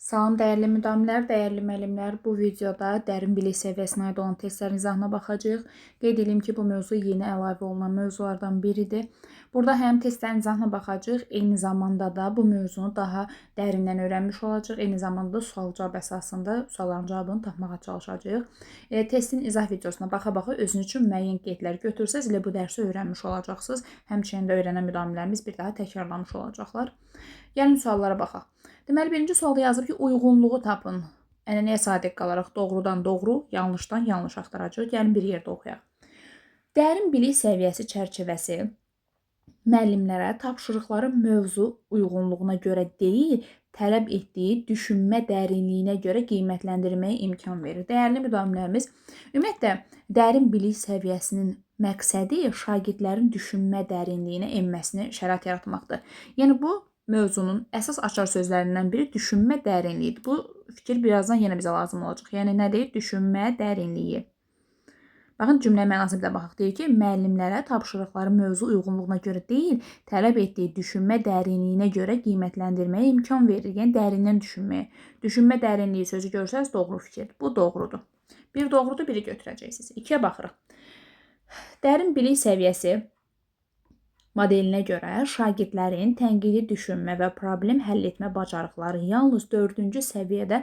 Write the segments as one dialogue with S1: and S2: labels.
S1: Salam dəyərli müdavimlər, dəyərli müəllimlər. Bu videoda dərin bilik səviyyəsinə aid olan testlərin izahına baxacağıq. Qeyd edeyim ki, bu mövzu yeni əlavə olunan mövzulardan biridir. Burada həm testlərin izahına baxacağıq, eyni zamanda da bu mövzunu daha dərindən öyrənmiş olacağıq. Eyni zamanda da sual-cavab əsasında sualların cavabını tapmağa çalışacağıq. Testin izah videosuna baxa-baxa özünüz üçün müəyyən qeydlər götürsəz, elə bu dərsi öyrənmiş olacaqsınız. Həmçinin də öyrənən müdavimlərimiz bir daha təkrarlamış olacaqlar. Gəlin suallara baxaq. Deməli, birinci sualda yazıb ki, uyğunluğu tapın. Ənənəyə sadiq qalaraq doğrudan doğru, yanlışdan yanlış axtaracağıq. Gəlin bir yerdə oxuyaq. Dərin bilik səviyyəsi çərçivəsi müəllimlərə tapşırıqları mövzu uyğunluğuna görə deyil, tələb etdiyi düşünmə dərinliyinə görə qiymətləndirməyə imkan verir. Dəyərli müdavimlərimiz, ümumiyyətlə, dərin bilik səviyyəsinin məqsədi şagirdlərin düşünmə dərinliyinə enməsini şərait yaratmaqdır. Yəni, bu mövzunun əsas açar sözlərindən biri düşünmə dərinliyidir. Bu fikir birazdan yenə bizə lazım olacaq. Yəni, nə deyir? Düşünmə dərinliyi. Baxın, cümlə mənasına bir də baxaq. Deyir ki, müəllimlərə tapşırıqları mövzu uyğunluğuna görə deyil, tələb etdiyi düşünmə dərinliyinə görə qiymətləndirməyə imkan verir. Yəni, dərindən düşünməyə. Düşünmə dərinliyi sözü görsəz, doğru fikirdir. Bu doğrudur. Bir doğrudur, biri götürəcəksiniz. İkiyə baxırıq. Dərin bilik səviyyəsi modelinə görə şagirdlərin tənqidi düşünmə və problem həll etmə bacarıqları yalnız 4-cü səviyyədə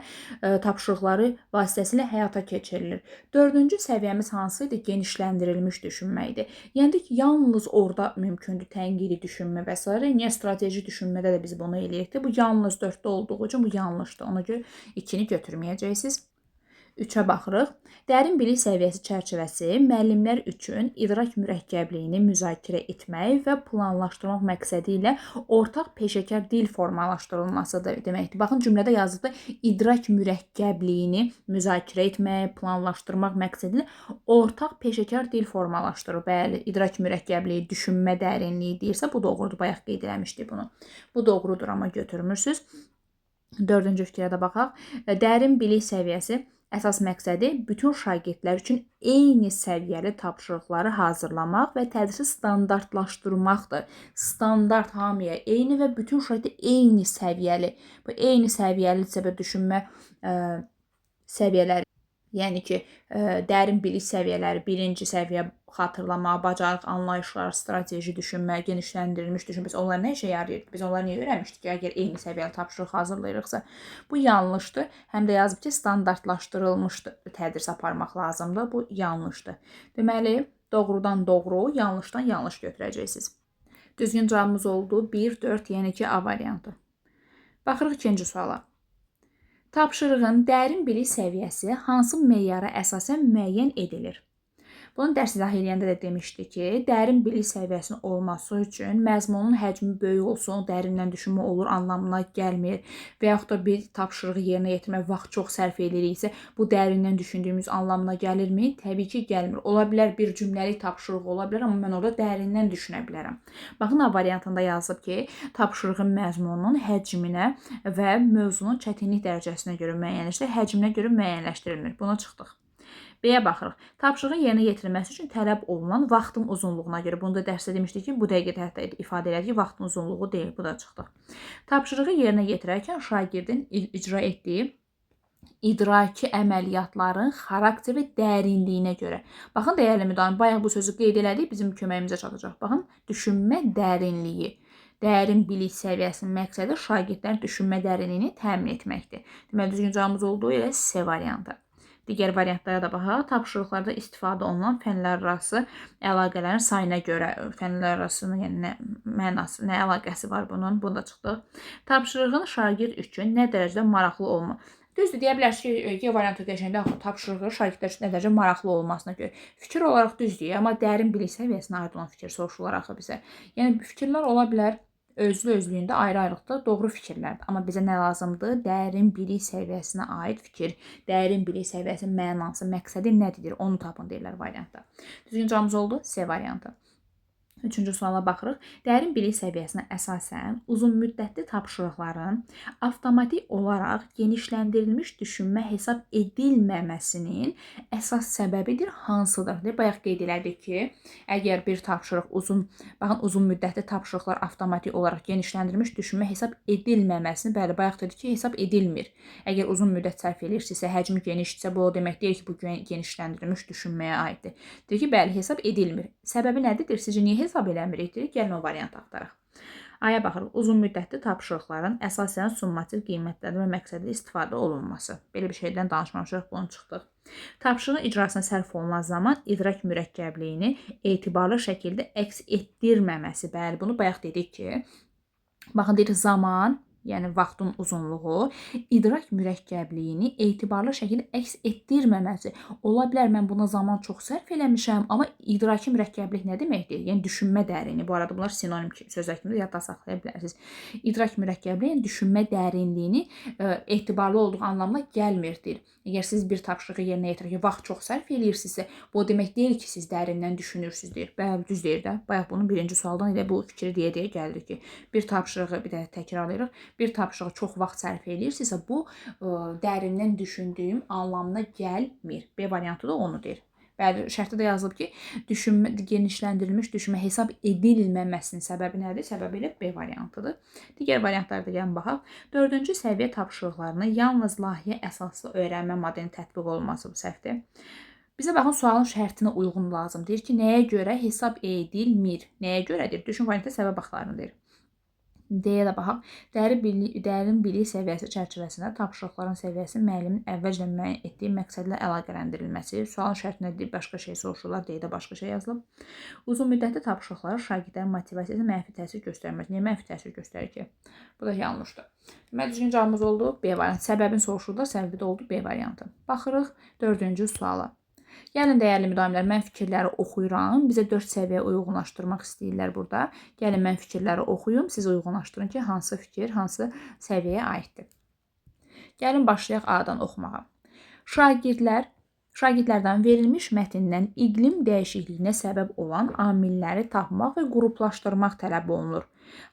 S1: tapşırıqları vasitəsilə həyata keçirilir. 4-cü səviyyəmiz hansı idi? Genişləndirilmiş düşünmə idi. Yəni ki, yalnız orada mümkündür tənqidi düşünmə və s. Niyə strateji düşünmədə də biz bunu eləyirik? Bu yalnız 4-də olduğu üçün bu yanlışdır. Ona görə 2-ni götürməyəcəksiniz. 3-ə baxırıq. Dərin bilik səviyyəsi çərçivəsi müəllimlər üçün idrak mürəkkəbliyini müzakirə etmək və planlaşdırmaq məqsədi ilə ortaq peşəkar dil formalaşdırılmasıdır deməkdir. Baxın, cümlədə yazılıbdır, idrak mürəkkəbliyini müzakirə etmək, planlaşdırmaq məqsədi ilə ortaq peşəkar dil formalaşdırır. Bəli, idrak mürəkkəbliyi, düşünmə dərinliyi deyirsə, bu doğrudur. Bayaq qeyd eləmişdik bunu. Bu doğrudur, amma götürmürsünüz. 4-cü fikrə də baxaq. Dərin bilik səviyyəsi əsas məqsədi bütün şagirdlər üçün eyni səviyyəli tapşırıqları hazırlamaq və tədrisi standartlaşdırmaqdır. Standart hamıya eyni və bütün şagirdlər eyni səviyyəli. Bu eyni səviyyəli səbəb düşünmə səviyyələri. Yəni ki, dərin bilik səviyyələri, birinci səviyyə xatırlama, bacarıq, anlayışlar, strateji düşünmə, genişləndirilmiş düşünmə. Biz onlar nə işə yarayır? Biz onları niyə öyrənmişdik ki, əgər eyni səviyyəli tapşırıq hazırlayırıqsa? Bu yanlışdır. Həm də yazıb ki, standartlaşdırılmış tədris aparmaq lazımdır. Bu yanlışdır. Deməli, doğrudan doğru, yanlışdan yanlış götürəcəksiniz. Düzgün cavabımız oldu 1, 4, yəni ki, A variantı. Baxırıq ikinci suala. Tapşırığın dərin bilik səviyyəsi hansı meyara əsasən müəyyən edilir? Bunu dərs izah eləyəndə də demişdik ki, dərin bilik səviyyəsinin olması üçün məzmunun həcmi böyük olsun, dərindən düşünmə olur anlamına gəlmir və yaxud da bir tapşırığı yerinə yetirmək vaxt çox sərf eləyiriksə, bu dərindən düşündüyümüz anlamına gəlirmi? Təbii ki, gəlmir. Ola bilər bir cümləlik tapşırıq ola bilər, amma mən orada dərindən düşünə bilərəm. Baxın, A variantında yazıb ki, tapşırığın məzmununun həcminə və mövzunun çətinlik dərəcəsinə görə müəyyənləşdirilir, həcminə görə müəyyənləşdirilmir. Buna çıxdıq. B-yə baxırıq. Tapşırığın yerinə yetirilməsi üçün tələb olunan vaxtın uzunluğuna görə. Bunu da dərsdə demişdik ki, bu dəqiqədə hətta ifadə elədik ki, vaxtın uzunluğu deyil. Bu da çıxdıq. Tapşırığı yerinə yetirərkən şagirdin icra etdiyi idraki əməliyyatların xarakter və dərinliyinə görə. Baxın, dəyərli müdavim, bayaq bu sözü qeyd elədik, bizim köməyimizə çatacaq. Baxın, düşünmə dərinliyi. Dərin bilik səviyyəsinin məqsədi şagirdlərin düşünmə dərinliyini təmin etməkdir. Deməli, düzgün cavabımız olduğu ilə C variantı. Digər variantlara da baxaq. Tapşırıqlarda istifadə olunan fənlər arası əlaqələrin sayına görə, fənlər arasının, yəni nə mənası, nə əlaqəsi var bunun, bunu da çıxdıq. Tapşırığın şagird üçün nə dərəcədə maraqlı olma. Düzdür, deyə bilərsiniz ki, G variantı qəşəngdə tapşırığı şagirdlər üçün nə dərəcədə maraqlı olmasına görə. Fikir olaraq düzdür, amma dərin bilik səviyyəsinə aid olan fikir soruşulur axı bizə. Yəni, fikirlər ola bilər özlü-özlüyündə ayrı-ayrılıqda doğru fikirlərdir. Amma bizə nə lazımdır? Dərin bilik səviyyəsinə aid fikir, dərin bilik səviyyəsinin mənası, məqsədi nədir? Onu tapın deyirlər variantda. Düzgün cavabımız oldu C variantı. Üçüncü suala baxırıq. Dərin bilik səviyyəsinə əsasən uzunmüddətli tapşırıqların avtomatik olaraq genişləndirilmiş düşünmə hesab edilməməsinin əsas səbəbidir hansıdır? Bayaq qeyd elədik ki, əgər bir tapşırıq uzun, baxın, uzunmüddətli tapşırıqlar avtomatik olaraq genişləndirilmiş düşünmə hesab edilməməsini, bəli, bayaq dedik ki, hesab edilmir. Əgər uzun müddət sərf edirsinizsə, həcmi genişdirsə, bu o demək deyil ki, bu genişləndirilmiş düşünməyə aiddir. Deyir ki, bəli, hesab edilmir. Səbəbi nədir? Sizcə niyə hesab eləmirik? Deyir, gəlin o variantı axtaraq. Aya baxırıq. Uzun müddətli tapşırıqların əsasən summativ qiymətləndirmə məqsədi istifadə olunması. Belə bir şeydən danışmamışıq, bunu çıxdıq. Tapşırığın icrasına sərf olunan zaman idrak mürəkkəbliyini etibarlı şəkildə əks etdirməməsi. Bəli, bunu bayaq dedik ki, baxın, deyirik zaman, yəni vaxtın uzunluğu, idrak mürəkkəbliyini etibarlı şəkildə əks etdirməməsi. Ola bilər mən buna zaman çox sərf eləmişəm, amma idraki mürəkkəblik nə deməkdir? Yəni düşünmə dərinliyi. Bu arada bunlar sinonim sözlər kimi yadda saxlaya bilərsiniz. İdrak mürəkkəbliyi, yəni düşünmə dərinliyini etibarlı olduğu anlamına gəlmir deyir. Əgər siz bir tapşırığı yerinə yetirərkən vaxt çox sərf eləyirsinizsə, bu o demək deyil ki, siz dərindən düşünürsünüz deyir. Bəli, düz deyir də. Bayaq bunun birinci sualdan elə bu fikri deyə-deyə gəldik ki, bir tapşırığı bir də təkrarlayırıq. Bir tapşırığı çox vaxt sərf eləyirsinizsə, bu dərindən düşündüyüm anlamına gəlmir. B variantı da onu deyir. Bəli, şərtdə də yazılıb ki, düşünmə, genişləndirilmiş düşünmə hesab edilməməsinin səbəbi nədir? Səbəbi elə B variantıdır. Digər variantlara da gəlin baxaq. Dördüncü səviyyə tapşırıqlarını yalnız layihə əsaslı öyrənmə modeli tətbiq olunması bu səhvdir. Bizə baxın, sualın şərtinə uyğun lazım. Deyir ki, nəyə görə hesab edilmir? Nəyə görədir? Düşün variantda səbəb axtarın deyir. D-yə də baxaq. Dərin bilik səviyyəsi çərçivəsində tapşırıqların səviyyəsi müəllimin əvvəlcədən müəyyən etdiyi məqsədlə əlaqələndirilməsi. Sualın şərtinə deyib başqa şey soruşurlar, D-də başqa şey yazılıb. Uzunmüddətli tapşırıqlara şagirdlərin motivasiyasına mənfi təsir göstərməz. Niyə mənfi təsir göstərir ki? Bu da yanlışdır. Deməli, düzgün cavabımız oldu B variantı. Səbəbini soruşurlar, səbəbi də oldu B variantı. Baxırıq dördüncü suala. Gəlin, dəyərli müdavimlər, mən fikirləri oxuyuram. Bizə 4 səviyyə uyğunlaşdırmaq istəyirlər burada. Gəlin, mən fikirləri oxuyum, siz uyğunlaşdırın ki, hansı fikir, hansı səviyyəyə aiddir. Gəlin, başlayaq A-dan oxumağa. Şagirdlərdən verilmiş mətndən iqlim dəyişikliyinə səbəb olan amilləri tapmaq və qruplaşdırmaq tələb olunur.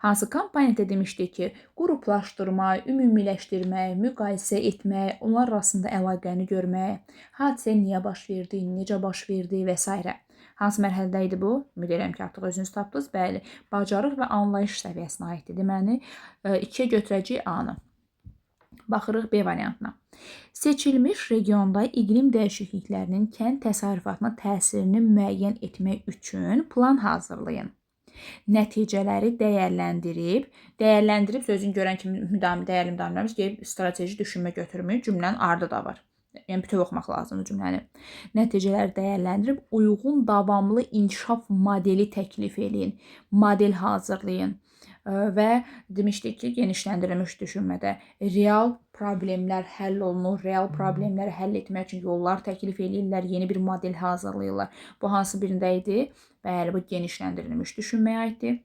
S1: Hansı komponentdə demişdik ki, qruplaşdırma, ümumiləşdirmək, müqayisə etmək, onlar arasında əlaqəni görmək, hadisə niyə baş verdi, necə baş verdi və s. Hansı mərhələdə idi bu? Ümid edirəm ki, artıq özünüz tapdınız. Bəli, bacarıq və anlayış səviyyəsinə aiddir. Deməli, 2-yə götürəcəyik A-nı. Baxırıq B variantına. Seçilmiş regionda iqlim dəyişikliklərinin kənd təsərrüfatına təsirini müəyyən etmək üçün plan hazırlayın. Nəticələri dəyərləndirib sözünü görən kimi müdami, dəyərli müdamilərimiz gəlib strateji düşünmə götürmür. Cümlənin ardı da var. Yəni bütöv oxumaq lazımdır cümləni. Nəticələri dəyərləndirib uyğun davamlı inkişaf modeli təklif eləyin. Model hazırlayın. Və demişdik ki, genişləndirilmiş düşünmədə real problemlər həll olunur. Real problemləri həll etmək üçün yollar təklif eləyirlər, yeni bir model hazırlayırlar. Bu hansı birində idi? Bəli, bu genişləndirilmiş düşünməyə aiddir.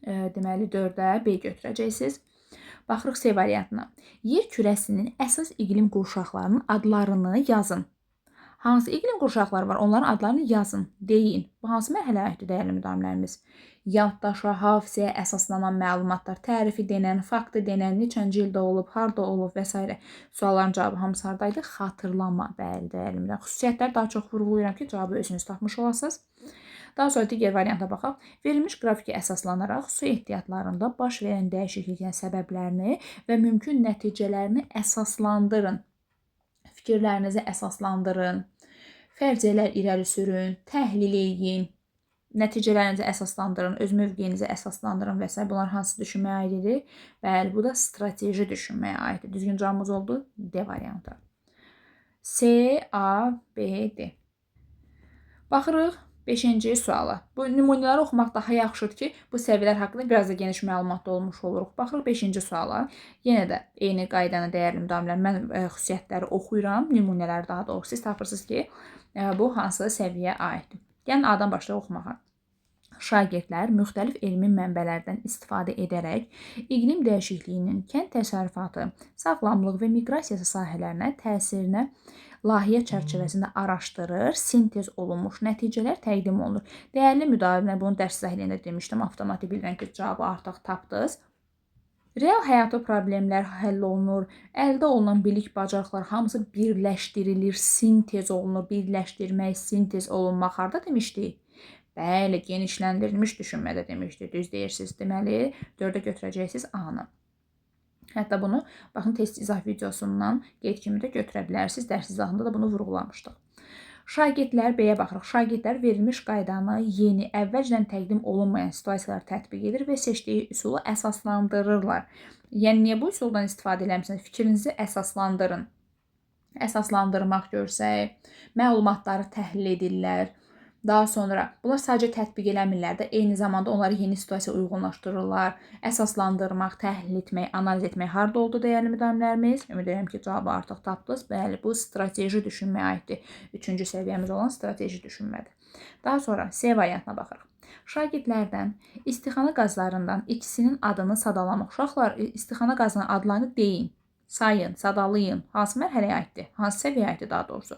S1: Deməli, 4-ə B götürəcəksiniz. Baxırıq C variantına. Yer kürəsinin əsas iqlim qurşaqlarının adlarını yazın. Hansı iqlim qurşaqları var? Onların adlarını yazın, deyin. Bu hansı mərhələyə aiddir, dəyərli müdavimlərimiz? Yaddaşa, hafizəyə əsaslanan məlumatlar, tərifi denən, faktı denən, neçənci ildə olub, harda olub və s. Sualların cavabı hamısı hardaydı? Xatırlama, bəli, dəyərli müdavimlər. Xüsusiyyətləri daha çox vurğulayıram ki, cavabı özünüz tapmış olasınız. Daha sonra digər varianta baxaq. Verilmiş qrafikə əsaslanaraq su ehtiyatlarında baş verən dəyişikliklərin səbəblərini və mümkün nəticələrini əsaslandırın. Fikirlərinizi əsaslandırın. Fərziyyələr irəli sürün, təhlil eləyin, nəticələrinizi əsaslandırın, öz mövqeyinizi əsaslandırın və s. Bunlar hansı düşünməyə aid idi? Bəli, bu da strateji düşünməyə aiddir. Düzgün cavabımız oldu D variantı. C, A, B, D. Baxırıq 5-ci suala. Bu nümunələri oxumaq daha yaxşıdır ki, bu səviyyələr haqqında biraz da geniş məlumatda olmuş oluruq. Baxırıq 5-ci suala. Yenə də eyni qaydanı dəyərli müdavimlər, mən xüsusiyyətləri oxuyuram, nümunələri daha doğrusu. Siz tapırsınız ki, bu hansı səviyyəyə aiddir. Gəlin A-dan başlayaq oxumağa. Şagirdlər müxtəlif elmi mənbələrdən istifadə edərək iqlim dəyişikliyinin kənd təsərrüfatı, sağlamlıq və miqrasiyası sahələrinə təsirinə layihə çərçivəsində araşdırır, sintez olunmuş nəticələr təqdim olunur. Dəyərli müdavimlər, bunu dərs izahında demişdim, avtomatik bilirəm ki, cavabı artıq tapdınız. Real həyatı problemlər həll olunur, əldə olunan bilik, bacarıqlar hamısı birləşdirilir, sintez olunur, birləşdirmək, sintez olunmaq harda demişdik? Bəli, genişləndirilmiş düşünmədə demişdi. Düz deyirsiniz. Deməli, 4-ə götürəcəksiniz A-nı. Hətta bunu, baxın, test izah videosundan qeyd kimi də götürə bilərsiniz. Dərs izahında da bunu vurğulamışdıq. Şagirdlər, B-yə baxırıq. Şagirdlər verilmiş qaydanı yeni, əvvəlcədən təqdim olunmayan situasiyalar tətbiq edir və seçdiyi üsulu əsaslandırırlar. Yəni, niyə bu üsuldan istifadə eləmisiniz? Fikrinizi əsaslandırın. Əsaslandırmaq görsək, məlumatları təhlil edirlər. Daha sonra bunlar sadəcə tətbiq eləmirlər də, eyni zamanda onları yeni situasiyaya uyğunlaşdırırlar. Əsaslandırmaq, təhlil etmək, analiz etmək harda oldu dəyərli müdavimlərimiz? Ümid edirəm ki, cavabı artıq tapdınız. Bəli, bu strateji düşünməyə aiddir. Üçüncü səviyyəmiz olan strateji düşünmədir. Daha sonra C variantına baxırıq. Şagirdlərdən istixana qazlarından ikisinin adını sadalamaq. Uşaqlar, istixana qazının adlarını deyin. Sayın, sadalayın. Hansı mərhələyə aiddir? Hansı səviyyəyə aiddir daha doğrusu?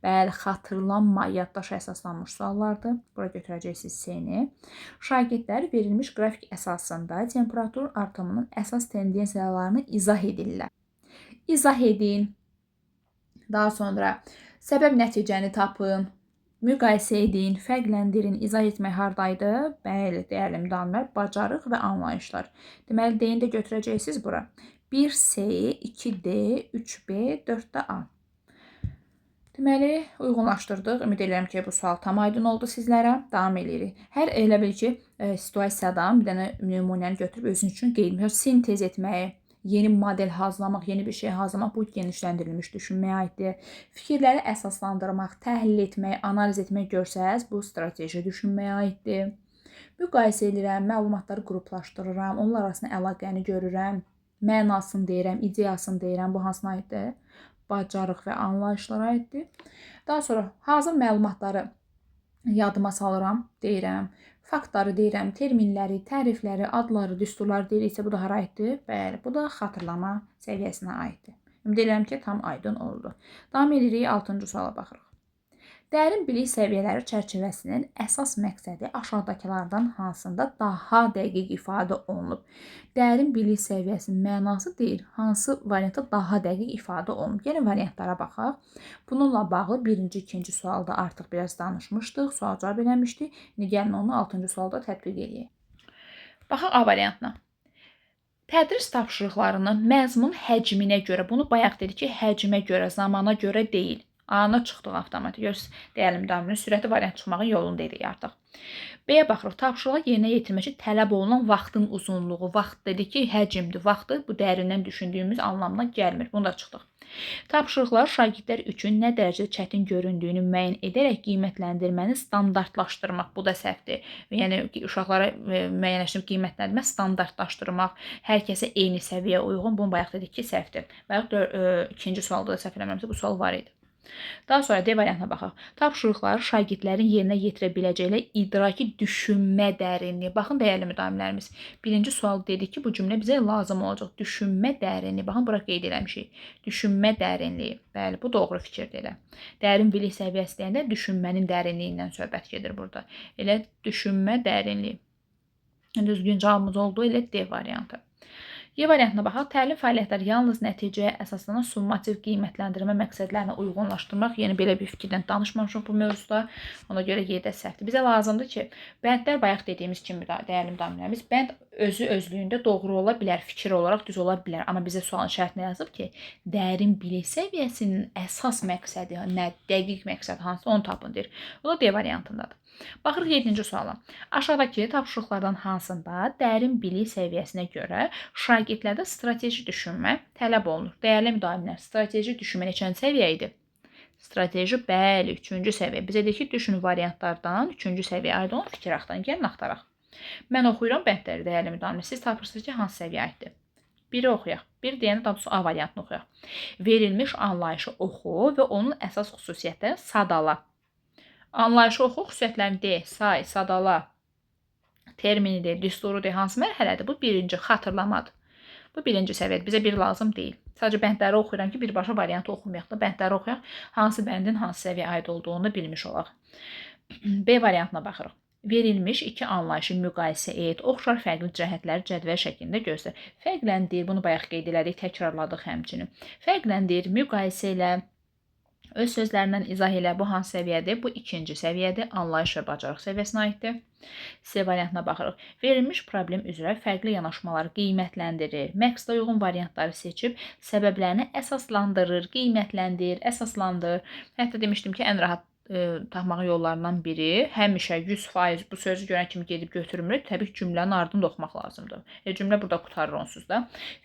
S1: Bəli, xatırlanma, yaddaşa əsaslanmış suallardır. Bura götürəcəksiniz C-ni. Şagirdlər verilmiş qrafik əsasında temperatur artımının əsas tendensiyalarını izah edirlər. İzah edin. Daha sonra səbəb nəticəni tapın. Müqayisə edin, fərqləndirin, izah etmək hardaydı? Bəli, dəyərli müdavimlər, bacarıq və anlayışlar. Deməli, D-ni də götürəcəksiniz bura. 1C, 2D, 3B, 4də A. Deməli, uyğunlaşdırdıq. Ümid edirəm ki, bu sual tam aydın oldu sizlərə. Davam eləyirik. Hər elə bil ki, situasiyadan bir dənə nümunəni götürüb özün üçün qeyd etmək, sintez etməyi, yeni model hazırlamaq, yeni bir şey hazırlamaq bu genişləndirilmiş düşünməyə aiddir. Fikirləri əsaslandırmaq, təhlil etmək, analiz etmək görsəz, bu strateji düşünməyə aiddir. Müqayisə edirəm, məlumatları qruplaşdırıram, onlar arasında əlaqəni görürəm. Mənasını deyirəm, ideyasını deyirəm. Bu hansına aiddir? Bacarıq və anlayışlara aiddir. Daha sonra hazır məlumatları yadıma salıram, deyirəm. Faktları deyirəm, terminləri, tərifləri, adları, düsturları deyiriksə bu da hara aiddir? Bəli, bu da xatırlama səviyyəsinə aiddir. Ümid edirəm ki, tam aydın oldu. Davam edirik, 6-cı suala baxırıq. Dərin bilik səviyyələri çərçivəsinin əsas məqsədi aşağıdakılardan hansında daha dəqiq ifadə olunub? Dərin bilik səviyyəsinin mənası deyil, hansı variantda daha dəqiq ifadə olunub? Gəlin variantlara baxaq. Bununla bağlı birinci, ikinci sualda artıq biraz danışmışdıq, sual cavab eləmişdik. İndi gəlin onu 6-cı sualda tətbiq eləyək. Baxaq A variantına. Tədris tapşırıqlarının məzmun həcminə görə, bunu bayaq dedik ki, həcmə görə, zamana görə deyil. A-na çıxdıq avtomatik. Görürsünüz, dəyərli müdavimlərin sürəti variant çıxmağın yolunu dedik artıq. B-yə baxırıq. Tapşırığa yerinə yetirmək üçün tələb olunan vaxtın uzunluğu. Vaxt dedik ki, həcmdir. Vaxtı bu dərindən düşündüyümüz anlamına gəlmir. Bunu da çıxdıq. Tapşırıqlar şagirdlər üçün nə dərəcədə çətin göründüyünü müəyyən edərək qiymətləndirməni standartlaşdırmaq. Bu da səhvdir. Yəni uşaqlara müəyyənləşdirib qiymətləndirmə, standartlaşdırmaq, hər kəsə eyni səviyyəyə uyğun. Bunu bayaq dedik ki, səhvdir. Bayaq ikinci sualda da səhv eləmirəmsə bu sual var idi. Daha sonra D variantına baxaq. Tapşırıqları şagirdlərin yerinə yetirə biləcəkləri idraki düşünmə dərinliyi. Baxın, dəyərli müdavimlərimiz. Birinci sual dedik ki, bu cümlə bizə lazım olacaq. Düşünmə dərinliyi. Baxın, bura qeyd eləmişik. Düşünmə dərinliyi. Bəli, bu doğru fikirdir elə. Dərin bilik səviyyəsi deyəndə düşünmənin dərinliyindən söhbət gedir burada. Elə düşünmə dərinliyi. Düzgün cavabımız oldu. Elə D variantı. Y variantına baxaq. Təlim fəaliyyətləri yalnız nəticəyə əsaslanan summativ qiymətləndirmə məqsədlərinə uyğunlaşdırmaq. Yəni belə bir fikirdən danışmamışıq bu mövzuda. Ona görə Y-də səhvdir. Bizə lazımdır ki, bəndlər bayaq dediyimiz kimi dəyərli müdavimlərimiz, bənd özü özlüyündə doğru ola bilər, fikir olaraq düz ola bilər. Amma bizə sualın şərtində yazıb ki, dərin bilik səviyyəsinin əsas məqsədi, nə dəqiq məqsəd hansı, onu tapın deyir. O da D variantındadır. Baxırıq 7-ci suala. Aşağıdakı tapşırıqlardan hansında dərin bilik səviyyəsinə görə şagirdlərdə strateji düşünmə tələb olunur? Dəyərli müdavimlər, strateji düşünmə neçənci səviyyə idi? Strateji, bəli, 3-cü səviyyə. Bizə deyir ki, düşün variantlardan 3-cü səviyyə aid olan fikir axtarın. Gəlin axtaraq. Mən oxuyuram bəndləri, dəyərli müdavimlər. Siz tapırsınız ki, hansı səviyyə aiddir? Biri oxuyaq. Bir deyəndə daha doğrusu A variantını oxuyaq. Verilmiş anlayışı oxu və onun əsas xüsusiyyətlərini sadala. Anlayışı oxu, xüsusiyyətlərini de, say, sadala. Terminidir, düsturudur, hansı mərhələdir? Bu birinci xatırlamadır. Bu birinci səviyyədir. Bizə bir lazım deyil. Sadəcə bəndləri oxuyuram ki, birbaşa variantı oxumayaq da. Bəndləri oxuyaq, hansı bəndin hansı səviyyəyə aid olduğunu bilmiş olaq. B variantına baxırıq. Verilmiş iki anlayışı müqayisə et, oxşar fərqli cəhətləri cədvəl şəklində göstər. Fərqləndir, bunu bayaq qeyd elədik, təkrarladıq həmçinin. Fərqləndir, müqayisə elə, öz sözlərindən izah elə. Bu hansı səviyyədir? Bu ikinci səviyyədir, anlayış və bacarıq səviyyəsinə aiddir. C variantına baxırıq. Verilmiş problem üzrə fərqli yanaşmaları qiymətləndirir, məqsədə uyğun variantları seçib, səbəblərini əsaslandırır, qiymətləndir, əsaslandır. Hətta demişdim ki, ən rahat tapmağın yollarından biri həmişə 100% bu sözü görən kimi gedib götürmürük. Təbii ki, cümlənin ardını da oxumaq lazımdır. Cümlə burada qurtarır onsuz da.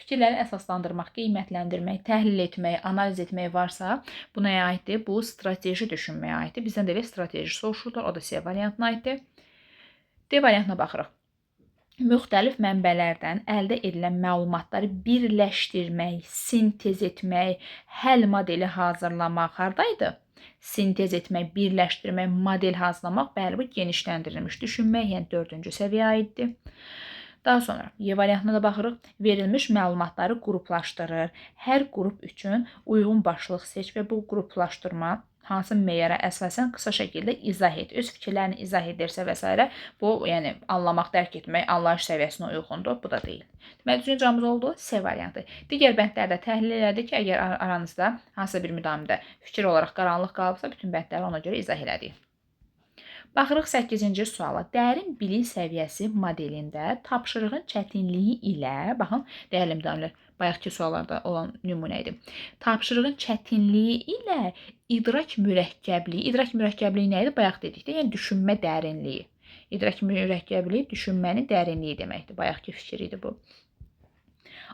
S1: Fikirləri əsaslandırmaq, qiymətləndirmək, təhlil etmək, analiz etmək varsa, bu nəyə aiddir? Bu strateji düşünməyə aiddir. Bizdən də elə strateji soruşurlar. O da C variantına aiddir. D variantına baxırıq. Müxtəlif mənbələrdən əldə edilən məlumatları birləşdirmək, sintez etmək, həll modeli hazırlamaq hardaydı? Sintez etmək, birləşdirmək, model hazırlamaq, bəli, bu genişləndirilmiş düşünmək, yəni dördüncü səviyyəyə aiddir. Daha sonra Y variantına da baxırıq. Verilmiş məlumatları qruplaşdırır. Hər qrup üçün uyğun başlıq seç və bu qruplaşdırma hansı meyara əsasən qısa şəkildə izah et. Öz fikirlərini izah edirsə və s. Bu, yəni anlamaq, dərk etmək, anlayış səviyyəsinə uyğundur. Bu da deyil. Deməli, düzgün cavabımız oldu C variantı. Digər bəndləri də təhlil elədik ki, əgər aranızda hansısa bir müdamdə fikir olaraq qaranlıq qalıbsa, bütün bəndləri ona görə izah elədik. Baxırıq 8-ci suala. Dərin bilik səviyyəsi modelində tapşırığın çətinliyi ilə, baxın, dəyərli müdamilər, bayaqki suallarda olan nümunə idi. Tapşırığın çətinliyi ilə idrak mürəkkəbliyi, idrak mürəkkəbliyi nə idi? Bayaq dedik də, yəni düşünmə dərinliyi. İdrak mürəkkəbliyi düşünmənin dərinliyi deməkdir. Bayaqki fikir idi bu.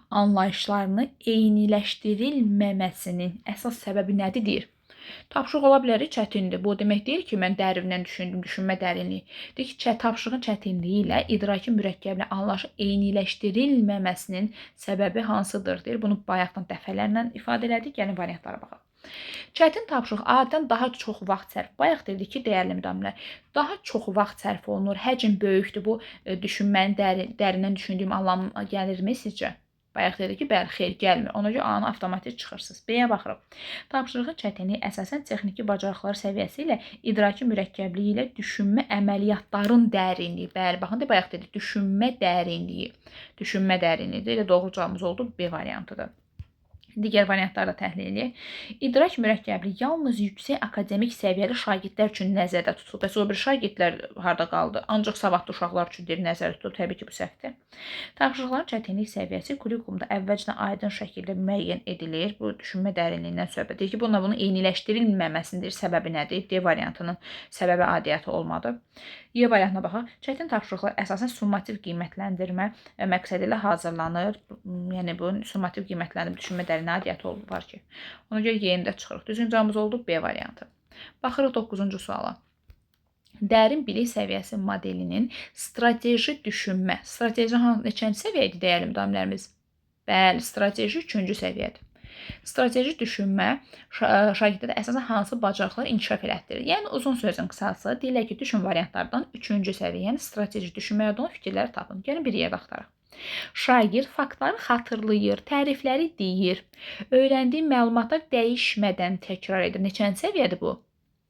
S1: Anlayışlarını eyniləşdirilməməsinin əsas səbəbi nədir deyir. Tapşırıq ola bilər, çətindir. Bu demək deyil ki, mən dərindən düşündüm, düşünmə dərinliyi. Deyir ki, tapşırığın çətinliyi ilə idraki mürəkkəbliyi anlayışı eyniləşdirilməməsinin səbəbi hansıdır deyir. Bunu bayaqdan dəfələrlə ifadə elədik. Gəlin variantlara baxaq. Çətin tapşırıq adətən daha çox vaxt sərf. Bayaq dedik ki, dəyərli müdamilər, daha çox vaxt sərf olunur. Həcm böyükdür. Bu düşünmənin dərindən düşündüyüm anlamına gəlirmi sizcə? Bayaq dedi ki, bəli, xeyr, gəlmir. Ona görə A-nı avtomatik çıxırsınız. B-yə baxırıq. Tapşırığın çətinliyi əsasən texniki bacarıqlar səviyyəsi ilə idraki mürəkkəbliyi ilə düşünmə əməliyyatların dərinliyi. Bəli, baxın, bayaq dedik, düşünmə dərinliyi. Düşünmə dərinliyidir. Elə doğru cavabımız oldu B variantıdır. Digər variantları da təhlil edək. İdrak mürəkkəbliyi yalnız yüksək akademik səviyyəli şagirdlər üçün nəzərdə tutulub. Bəs o bir şagirdlər harda qaldı? Ancaq savadlı uşaqlar üçün deyir, nəzərdə tutulub. Təbii ki, bu səhvdir. Tapşırıqların çətinlik səviyyəsi kurikulumda əvvəlcədən aydın şəkildə müəyyən edilir. Bu düşünmə dərinliyindən söhbət edir ki, bununla bunun eyniləşdirilməməsinin səbəbi nədir? D variantının səbəbi adiyyatı olmadı. Y variantına baxaq. Çətin tapşırıqlar əsasən summativ qiymətləndirmə məqsədi ilə hazırlanır. Yəni bu summativ qiymətləndirmə düşünmə dərinliyi adiyyatı var ki. Ona görə Y-ni də çıxırıq. Düzgün cavabımız oldu B variantı. Baxırıq 9-cu suala. Dərin bilik səviyyəsi modelinin strateji düşünmə. Strateji neçənci səviyyə idi dəyərli müdamlərimiz? Bəli, strateji 3-cü səviyyədir. Strateji düşünmə şagirdlərdə əsasən hansı bacarıqları inkişaf elətdirir? Yəni uzun sözün qısası, deyirlər ki, düşün variantlardan 3-cü səviyyə, yəni strateji düşünməyə olan fikirləri tapın. Gəlin bir yerdə axtaraq. Şagird faktları xatırlayır, tərifləri deyir, öyrəndiyi məlumatlar dəyişmədən təkrar edir. Neçənci səviyyədir bu?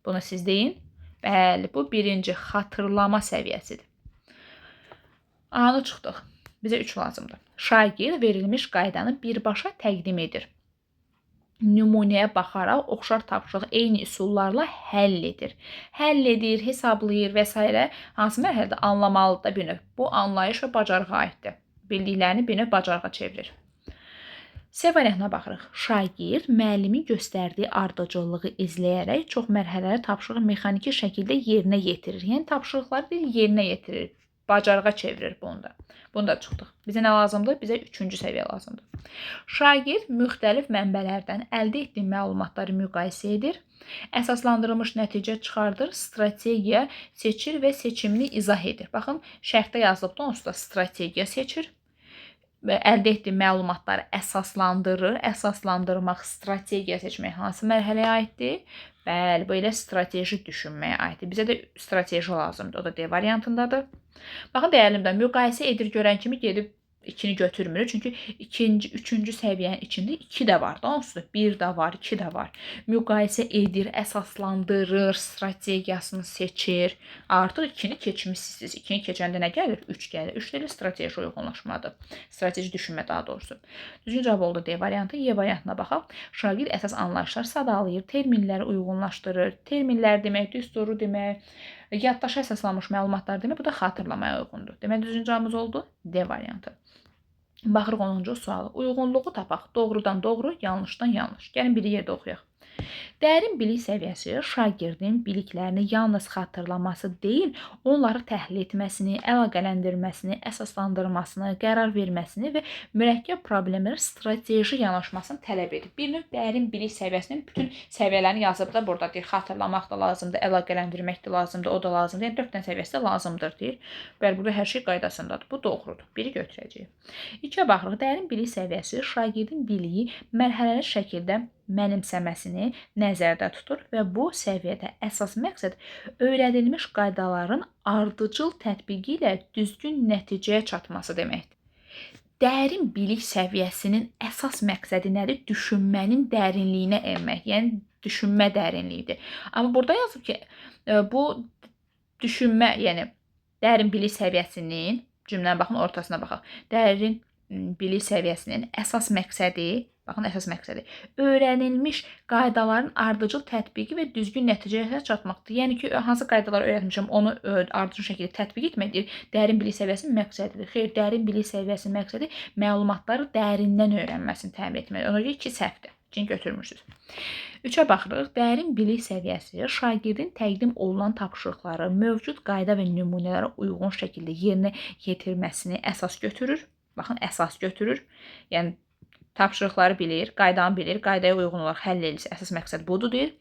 S1: Bunu siz deyin. Bəli, bu birinci xatırlama səviyyəsidir. A-nı çıxdıq. Bizə 3 lazımdır. Şagird verilmiş qaydanı birbaşa təqdim edir. Nümunəyə baxaraq oxşar tapşırığı eyni üsullarla həll edir. Həll edir, hesablayır və s. Hansı mərhələdə anlamalıdır da bir növ. Bu anlayış və bacarığa aiddir. Bildiklərini bir növ bacarığa çevirir. C variantına baxırıq. Şagird müəllimin göstərdiyi ardıcıllığı izləyərək çox mərhələli tapşırığı mexaniki şəkildə yerinə yetirir. Yəni tapşırıqları bir yerinə yetirir. Bacarığa çevirir bunu da. Bunu da çıxdıq. Bizə nə lazımdır? Bizə 3-cü səviyyə lazımdır. Şagird müxtəlif mənbələrdən əldə etdiyi məlumatları müqayisə edir, əsaslandırılmış nəticə çıxardır, strategiya seçir və seçimini izah edir. Baxın, şərtdə yazılıbdır, onsuz da strategiya seçir. əldə etdiyi məlumatları əsaslandırır. Əsaslandırmaq, strategiya seçmək hansı mərhələyə aiddir? Bəli, bu elə strateji düşünməyə aiddir. Bizə də strateji lazımdır. O da D variantındadır. Baxın, dəyərlimdə müqayisə edir görən kimi gedib 2-ni götürmürük. Çünki ikinci, üçüncü səviyyənin içində 2 də var. Onsuz da 1 də var, 2 də var. Müqayisə edir, əsaslandırır, strategiyasını seçir. Artıq 2-ni keçmişsiniz. 2-ni keçəndə nə gəlir? 3 gəlir. 3 də elə strateji uyğunlaşmadır. Strateji düşünmə daha doğrusu. Düzgün cavab oldu D variantı. Y variantına baxaq. Şagird əsas anlayışlar sadalayır, terminləri uyğunlaşdırır. Terminlər demək, düsturu demək, yaddaşa əsaslanmış məlumatlar demək, bu da xatırlamaya uyğundur. Demək, düzgün cavabımız oldu D variantı. Baxırıq 10-cu sualı. Uyğunluğu tapaq. Doğrudan doğru, yanlışdan yanlış. Gəlin bir yerdə oxuyaq. Dərin bilik səviyyəsi şagirdin biliklərini yalnız xatırlaması deyil, onları təhlil etməsini, əlaqələndirməsini, əsaslandırmasını, qərar verməsini və mürəkkəb problemlərə strateji yanaşmasını tələb edir. Bir növ dərin bilik səviyyəsinin bütün səviyyələrini yazıb da burada deyir. Xatırlamaq da lazımdır, əlaqələndirmək də lazımdır, o da lazımdır. Yəni 4 dənə səviyyəsi də lazımdır deyir. Bəli, burada hər şey qaydasındadır. Bu doğrudur. Biri götürəcəyik. 2-yə baxırıq. Dərin bilik səviyyəsi şagirdin biliyi mərhələli şəkildə mənimsəməsini nəzərdə tutur və bu səviyyədə əsas məqsəd öyrədilmiş qaydaların ardıcıl tətbiqi ilə düzgün nəticəyə çatması deməkdir. Dərin bilik səviyyəsinin əsas məqsədi nədir? Düşünmənin dərinliyinə enmək, yəni düşünmə dərinliyidir. Amma burada yazıb ki, bu düşünmə, yəni dərin bilik səviyyəsinin, cümlənin baxın ortasına baxaq. Dərin bilik səviyyəsinin əsas məqsədi, baxın, əsas məqsədi öyrənilmiş qaydaların ardıcıl tətbiqi və düzgün nəticəyə çatmaqdır. Yəni ki, hansı qaydaları öyrətmişəm, onu ardıcıl şəkildə tətbiq etməkdir. Dərin bilik səviyyəsinin məqsədidir. Xeyr, dərin bilik səviyyəsinin məqsədi məlumatları dərindən öyrənməsini təmin etməkdir. Ona görə 2 səhvdir. 2-ni götürmürsünüz. 3-ə baxırıq. Dərin bilik səviyyəsi şagirdin təqdim olunan tapşırıqları mövcud qayda və nümunələrə uyğun şəkildə yerinə yetirməsini əsas götürür. Baxın, əsas götürür. Yəni tapşırıqları bilir, qaydanı bilir, qaydaya uyğun olaraq həll edirsə, əsas məqsəd budur deyir.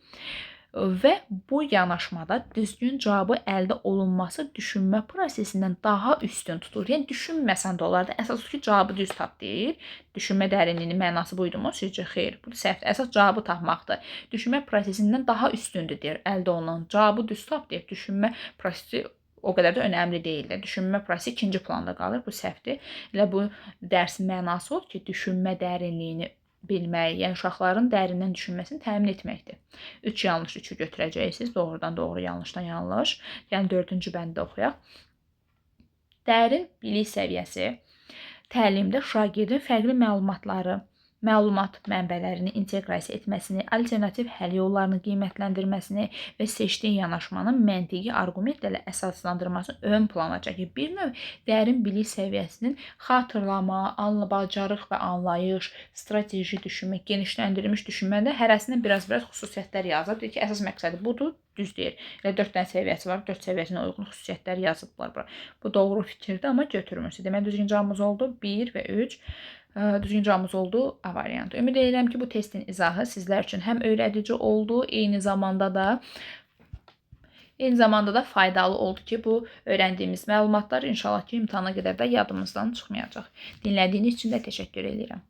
S1: Və bu yanaşmada düzgün cavabı əldə olunması düşünmə prosesindən daha üstün tutulur. Yəni düşünməsən də olardı. Əsas ki, cavabı düz tap deyir. Düşünmə dərinliyinin mənası buydumu? Sizcə xeyr. Bu səhvdir. Əsas cavabı tapmaqdır. Düşünmə prosesindən daha üstündür deyir. Əldə olunan cavabı düz tap deyir. Düşünmə prosesi o qədər də önəmli deyildir. Düşünmə prosesi ikinci planda qalır. Bu səhvdir. Elə bu dərsin mənası odur ki, düşünmə dərinliyini bilmək, yəni uşaqların dərindən düşünməsini təmin etməkdir. 3 yanlış, 3-ü götürəcəksiniz. Doğrudan doğru, yanlışdan yanlış. Yəni 4-cü bəndi oxuyaq. Dərin bilik səviyyəsi təlimdə şagirdin fərqli məlumatları, məlumat mənbələrini inteqrasiya etməsini, alternativ həll yollarını qiymətləndirməsini və seçdiyi yanaşmanın məntiqi arqumentlərlə əsaslandırmasını ön plana çəkir. Bir növ dərin bilik səviyyəsinin xatırlama, bacarıq və anlayış, strateji düşünmə, genişləndirilmiş düşünmədə hərəsinin biraz-biraz xüsusiyyətlər yazıb. Deyir ki, əsas məqsədi budur. Düz deyir. Elə 4 dənə səviyyəsi var. 4 səviyyəsinə uyğun xüsusiyyətlər yazıblar bura. Bu doğru fikirdir, amma götürmürsünüz. Deməli, düzgün cavabımız oldu 1 və 3. Düzgün cavabımız oldu A variantı. Ümid edirəm ki, bu testin izahı sizlər üçün həm öyrədici oldu, eyni zamanda da faydalı oldu ki, bu öyrəndiyimiz məlumatlar inşallah ki, imtahana qədər də yadımızdan çıxmayacaq. Dinlədiyiniz üçün də təşəkkür edirəm.